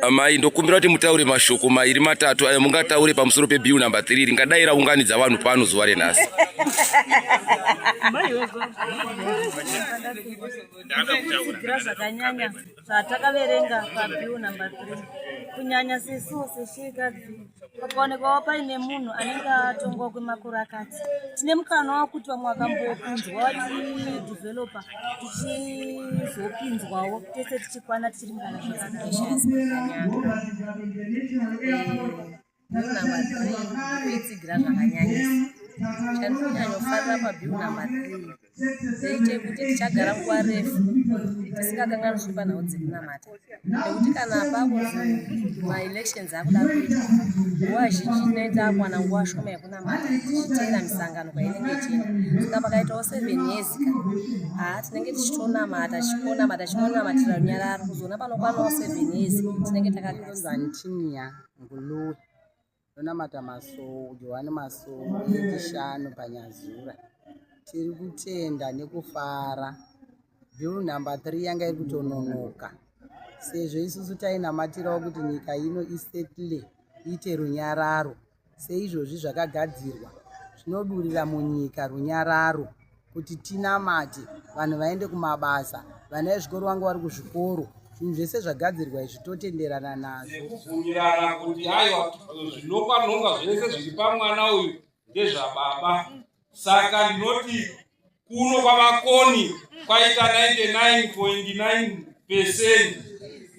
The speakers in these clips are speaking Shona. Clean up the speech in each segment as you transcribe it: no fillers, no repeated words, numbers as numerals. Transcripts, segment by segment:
Amai, ndokumbira kuti mutaure mashoko mairi matatu ayo mungataure pamusoro pebill number 3 ringadai raunganidza vanhu pano zuva renhasi. Kutsigira zvakanyanya zvatakaverenga pabill number 3, kunyanya sesuwo seshirikadzi. Pakaonekwawo paine munhu anenge atongwa kwemakore akati, tine mukana wakuti vamwe vakambopinzwa vachidevelopa, tichizopinzwawo tese tichikwana tichiringana zvakadaro. Bill number 3 kuitsigira zvakanyanyisa. Chandinonyanyofarira pabill number 3 ndechekuti tichagara nguva refu tisingakanganiswi panhau dzekunamata, nekuti kana pakunzi maelections akuda kuitwa, nguva zhinji tinenge takuwana nguva shoma yekunamata tichiteera misangano kwainenge ichienda. Saka pakaitawo 7 years ka, haa, tinenge tichitonamata, tichikonamata, tichinonamatira runyararo. Kuzoona panokwanawo 7 years tinenge takagara. Zantinia Nguluwe, ndonamata Masowe, Johani Masowe yeChishanu paNyazura. Tiri kutenda nekufara. Bill number 3 yanga iri kutononoka, sezvo isusu tainamatirawo kuti nyika ino isettle, iite runyararo. Seizvozvi zvakagadzirwa zvinodurira munyika runyararo kuti tinamate, vanhu vaende kumabasa, vana vezvikoro vange vari kuzvikoro. Zvinhu zvese zvagadzirwa izvi totenderana nazvo. Kubvumirana kuti aiwa, zvinokwanhonga zvese zviri pamwana uyu ndezvababa. Saka ndinoti kuno kwaMakoni kwaita 99.9%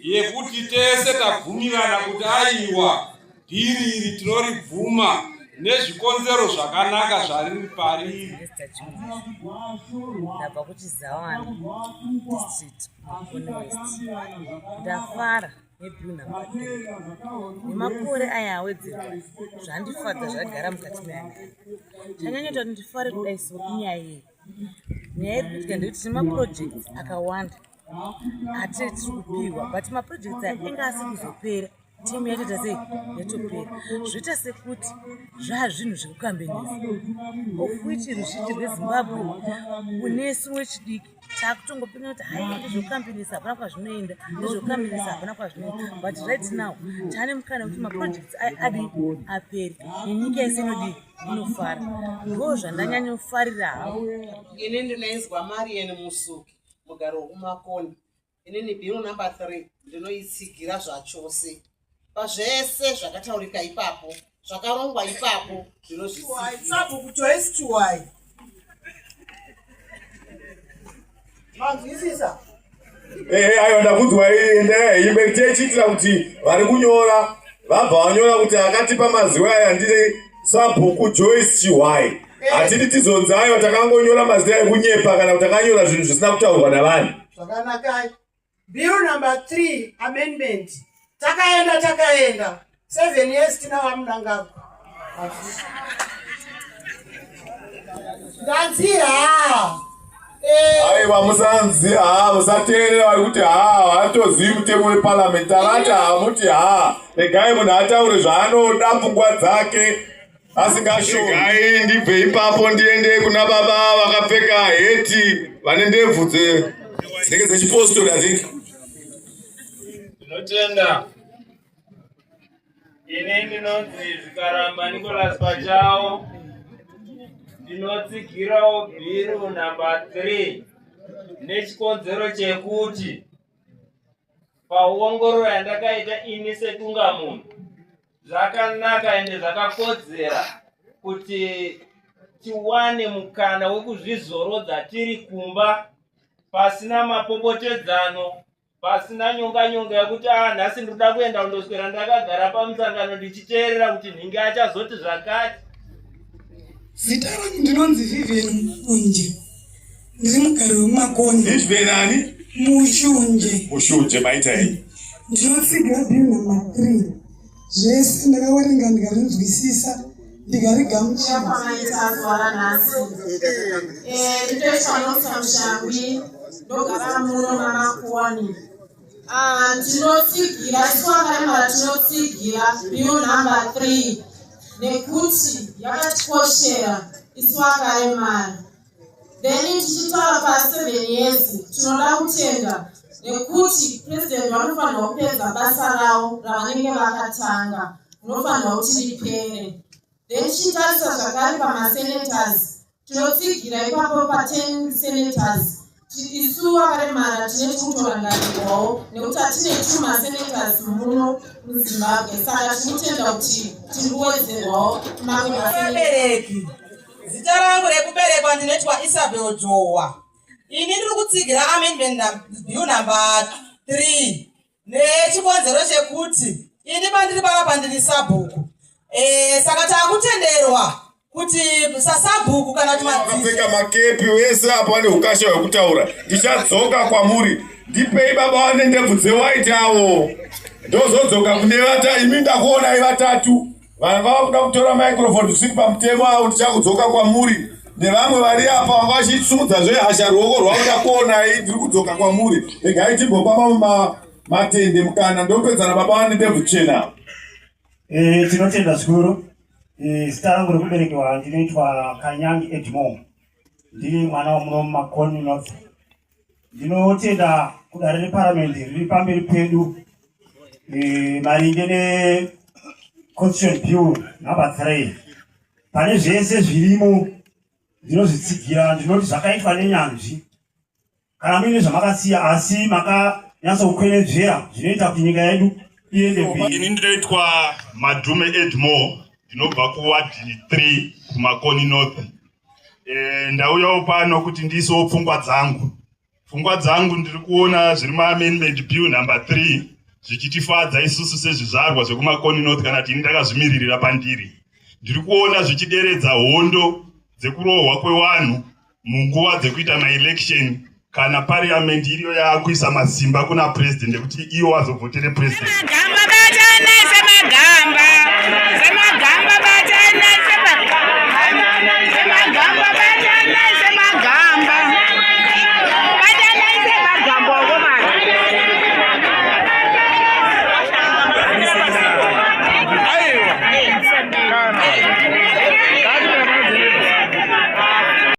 yekuti tese tabvumirana kuti aiwa, bhiri iri tinoribvuma nezvikonzero zvakanaka zvariri pariri. Ndabva kuChizawana District, Makoni West. Ndafara nebill number 3 nemakore aya awedzerwa. Zvandifadza, zvagara mukati mehana yangu. Chanyanyoita kuti ndifare kudai so inyaya iyi. Nyaya iri kuitika ndekuti tine maprojects akawanda atiri tiri kupiwa, but maprojects aya enga asi kuzopera timu yatoita sei, yatopera. Zvoita sekuti zvaa zvinhu zvekukambenesa, of which ruzhinji rweZimbabwe unesu wechidiki takutongopinda kuti hai, ndezvekukambenesa, hapana kwazvinoenda, ndezvekukambenesa, hapana kwazvinoenda. But right now taane mukana wekuti maprojects aya adii, aperi, nenyika yese inodii, inofara. Ndo zvandanyanyofarira havo. Ini ndinoizwa Marian Musuki, mugari wekuMakoni. Inini bill number 3 ndinoitsigira zvachose pazvese zvakataurika ipapo, zvakarongwa ipapo, ndinozvitsigira. Sabhuku Joyce Chiwai, manzwisisa? Ehe, aiwa, ndakunzwa. Endai imbe tichiitira kuti vari kunyora vabva vanyora kuti akatipa mazivo aya ndiri Sabhuku Joyce Chihwai. Hatidi tizonzi aiwa, takangonyora mazita ekunyepa kana kuti takanyora zvinhu zvisina kutaurwa navanhu. Zvakanakai. Bill number 3 amendment, takaenda, takaenda 7 years tina vaMnangagwa. Ndanzi ha. Aiwa, musanzi ha, musateerera vari kuti ha, haatozivi mutemo weparamende. Tavati hamuti ha, regai munhu ataure zvaanoda, pfungwa dzake asingashori. Ndibve ipapo ndiende kuna baba vakapfeka heti, vane ndebvu dzinenge dzechipostori, I think. Ndinotenda. Ini ndinonzi Zvikaramba Nicholas Pachawo. Ndinotsigirawo bill number 3 nechikonzero chekuti paongororo yandakaita ini sedungamunhu, zvakanaka ende zvakakodzera kuti tiwane mukana wekuzvizorodza tiri kumba, pasina mapopotedzano, pasina nyonga nyonga yekuti a, nhasi ndinoda kuenda kundoswera ndakagara pamusangano ndichiteerera kuti nhingi achazoti zvakati. Zita rangu ndinonzi Vivian Mushunje, ndiri mugari wemuMakoni. Vivian ani? Mushunje. Mushunje, maita iyi. Ndinotsigira bill number 3 zvese. Ndakawerenga, ndikarinzwisisa, ndikarigamuchira. Pamaita zuva ranhasi, ndinoitwa Nosa Mushangwi, ndogara muno maMakoni. Ndinotsigira, isu vakaremara tinotsigira bill number 3 nekuti yakatikoshera isu vakaremara. Then tichitaura pa7 years, tinoda kutenda. Nekuti president vanofanirwa kupedza basa ravo ravanenge vakatanga, rinofanirwa kuti ripere. Then tichitarisa zvakare pamasenators, tinotsigira ipapo pa10 senators. Isu vakaremara tine tikutorangarirwawo nekuti hatine two masenators muno muZimbabwe, saka tinotenda kuti tiri kuwedzerwawo mamwe mabereki. Zita rangu rekuberekwa ndinoitwa Isabel Jowa. Ini ndiri kutsigira amendment bill number 3 nechikonzero chekuti ini pandiri panapa ndiri sabhuku e, saka takutenderwa kuti sasabhuku kana kuti madzishe makepi wese apo vane ukasha hwekutaura. Ndichadzoka kwamuri, ndipei baba vane ndebvu dzewaiti avo, ndozodzoka kune vata imi. Ndakuonai vatatu vanga vakuda kutora microphone zvisiri pamutemo avo. Ndichakudzoka kwamuri nevamwe vari apa vanga vachisumudza zvehasha ruoko rwavo. Ndakuonai, ndiri kudzoka kwamuri. Regai timbopa mamwe matende mukana. Ndopedza nababa vane ndebvu chena. Tinotenda zvikuru. Zita rangu rekuberekewa ndinoitwa Kanyangi Edmore, ndiri mwana wamuno muMakoni North. Ndinotenda kudare reparamende riri pamberi pedu maringe neconstitution bill number 3. Pane zvese zvirimo ndinozvitsigira, ndinoti zvakaitwa nenyanzvi. Kana muine zvamakasiya asi makanyatsokwenenzvera, zvinoita kuti nyika yedu iende mberi. Ini ndinoitwa Madhume Edmore, ndinobva kuward 3 kuMakoni North. Ndauyawo pano kuti ndiisewo pfungwa dzangu. Pfungwa dzangu, ndiri kuona zviri muamendment bill number 3 zvichitifadza isusu sezvizvarwa zvekuMakoni North, kana kuti ini ndakazvimiririra pandiri. Ndiri kuona zvichideredza hondo dzekurohwa kwevanhu munguva dzekuita maelection, kana parliament iriyo yaakuisa masimba kuna president ekuti iwo azovhotere president. Semagamba batana, semagamba, semagamba batana.